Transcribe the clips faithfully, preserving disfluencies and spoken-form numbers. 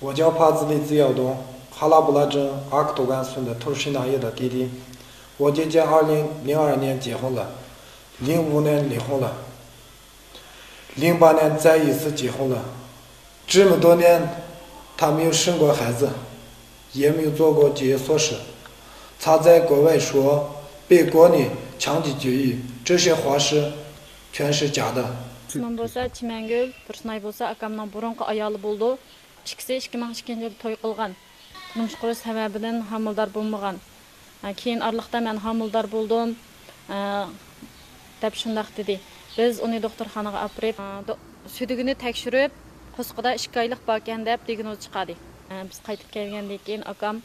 我叫帕兹利·自由东，哈拉卜拉镇阿克图甘村的托什纳耶的弟弟。我姐姐二零零二年结婚了，零五年离婚了。零八年再一次结婚了。这么多年，她没有生过孩子，也没有做过节育措施。她在国外说被国内强制节育，这些话是全是假的。 ئىسمىم بولسا چىمەنگۈل، تۇرسۇنئاي بولسا ئاكامنىڭ بۇرۇنقى ئايالى بولىدۇ. ئىككىسى ئىككى مىڭ ئىككىنچى يىلى توي قىلغان. تۇرمۇش قۇرۇش سەۋەبىدىن ھامىلىدار بولمىغان. ھە، كېيىن ئارىلىقتا مەن ھامىلىدار بولدۇم، ھە، دەپ شۇنداق دېدى. بىز ئۇنى دوختۇرخانىغا ئاپىرىپ، ھە، دو-، سۈدۈگىنى تەكشۈرۈپ، قورسىقىدا ئىككى ئايلىق باركەن دەپ دىگنوز چىقاردى. ھە، بىز قايتىپ كەلگەندىن كېيىن ئاكام،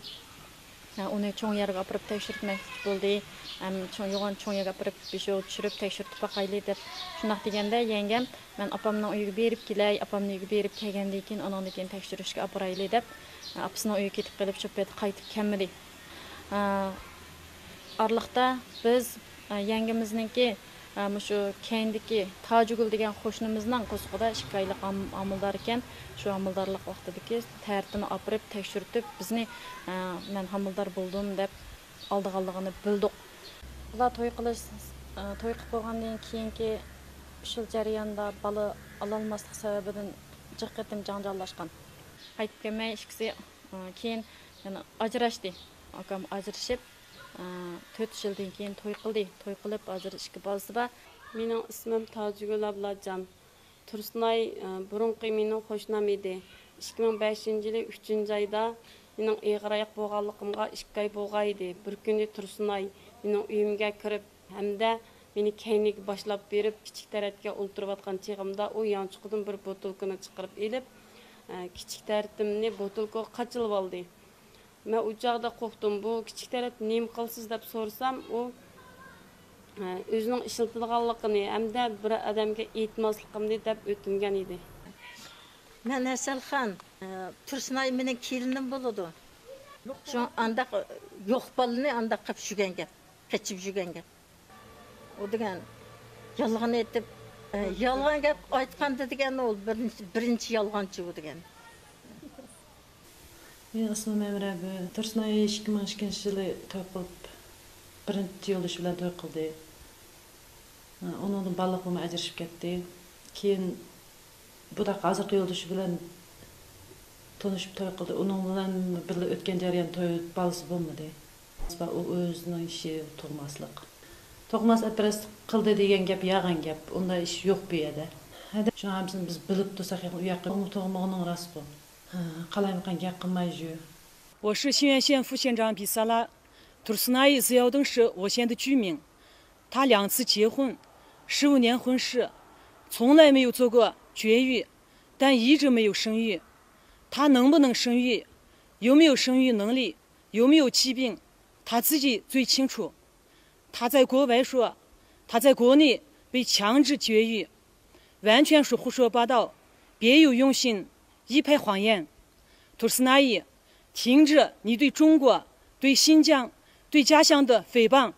ھە، ئۇنى چوڭ يەرگە ئاپىرىپ تەكشۈرتمەكچى بولدى. ھەم چوڭ، يوغان چوڭ يەرگە ئاپىرىپ بىشۇ چۈشۈرۈپ تەكشۈرتۈپ باقايلى دەپ شۇنداق دېگەندە، يەڭگەم، مەن ئاپامنىڭ ئۆيىگە بېرىپ كېلەي، ئاپامنىڭ ئۆيىگە بېرىپ كەلگەندىن كېيىن ئانىڭدىن كېيىن تەكشۈرۈشكە ئاپىرايلى دەپ، ئاپىسىنىڭ ئۆيىگە كېتىپ قېلىپ، شۇ پېتى قايتىپ كەلمىدى. ئارىلىقتا بىز، يەڭگىمىزنىڭكى، مۇشۇ كەينىدىكى تاجىگۈل دېگەن قوشنىمىزنىڭ قورسىقىدا ئىككى ئايلىق ھام-، ھامىلىدار ئىكەن. شۇ ھامىلىدارلىق ۋاقتىدىكى تەرىتىنى ئاپىرىپ تەكشۈرتۈپ، بىزنى، مەن ھامىلىدار بولدۇم دەپ ئالدىغانلىقىنى بىلدۇق. ئۇلار توي قىلىش، توي قىلىپ بولغاندىن كېيىنكى ئۈچ يىل جەريانىدا بالا ئالالماسلىق سەۋەبىدىن جىق قېتىم جاڭجاللاشقان. قايتىپ كەلمەي ئىككىسى، كېيىن يەنە ئاجراشتى. ئاكام ئاجرىشىپ، تۆت يىلدىن كېيىن توي قىلدى. توي قىلىپ، ھازىر ئىككى بالىسى بار. مېنىڭ ئىسمىم تاجىگۈل ئابلاجان. تۇرسۇنئاي، ئە، بۇرۇنقى مېنىڭ قوشنام ئىدى. ئىككى مىڭ بەشىنچى يىلى ئۈچىنچى ئايدا مېنىڭ ئېغىر ئاياق بولغانلىقىمغا ئىككى ئاي بولغان ئىدى. بىر كۈنى تۇرسۇنئاي مېنىڭ ئۆيۈمگە كىرىپ ھەمدە مېنى كەينىگە باشلاپ بېرىپ، كىچىك تەرەتكە ئولتۇرۇۋاتقان چېغىمدا ئۇ يانچۇقىدىن بىر بوتۇلكىنى چىقىرىپ ئېلىپ، ئە، كىچىك تەرىتىمنى بوتۇلكىغا قاچىلىۋالدى. مەن ئۇ چاغدا قورقتۇم. بۇ كىچىك تەرەت نېمە قىلىسىز دەپ سورىسام، ئۇ، ئە، ئۆزىنىڭ ئىشلىتىدىغانلىقىنى ھەمدە بىر ئادەمگە ئېيتماسلىقىمنى دەپ ئۆتۈنگەن ئىدى. مەن ھەسەلخان، ئە، تۇرسۇنئاي مېنىڭ كېلىنىم بولىدۇ. شۇ ئانداق، ئە، يوق بالىنى ئانداق قىلىپ يۈرگەن گەپ، قېچىپ يۈرگەن گەپ. ئۇ دېگەن يالغان ئېيتىپ، ئە، يالغان گەپ ئېيتقاندا دېگەن ئۇ بىرىنچى، بىرىنچى يالغانچى ئۇ دېگەن. مېنىڭ ئىسمىم ئەمرەگۈل. تۇرسۇنئاي ئىككى مىڭ ئىككىنچى يىلى توي قىلىپ، بىرىنچى يولدىشى بىلەن توي قىلدى. ئۇنىڭدىن بالىلىق بولماي ئاجرىشىپ كەتتى. كېيىن بۇنداق ھازىرقى يولدىشى بىلەن تونۇشۇپ توي قىلدى. ئۇنىڭ بىلەن بىللە ئۆتكەن جەريان توي بالىسى بولمىدى. ئۇ ئۆزىنىڭ ئىشى تۇغماسلىق. تۇغماس ئەپرەس قىلدى دېگەن گەپ يالغان گەپ. ئۇنداق ئىش يوق بۇ يەردە. شۇڭا ھەممىسىنى بىز بىلىپ تۇرساق، ياقى ئۇنىڭ تۇغمىغىنىڭ راست بۇ. ھە، قالايمىقان گەپ قىلماي يۈر. 我是新源县副县长比萨拉，图斯奈伊斯耀登是我县的居民。他两次结婚，十五年婚事，从来没有做过绝育，但一直没有生育。他能不能生育？有没有生育能力？有没有疾病？他自己最清楚。他在国外说，他在国内被强制绝育，完全是胡说八道，别有用心，一派谎言。图斯奈伊，停止你对中国、对新疆、对家乡的诽谤。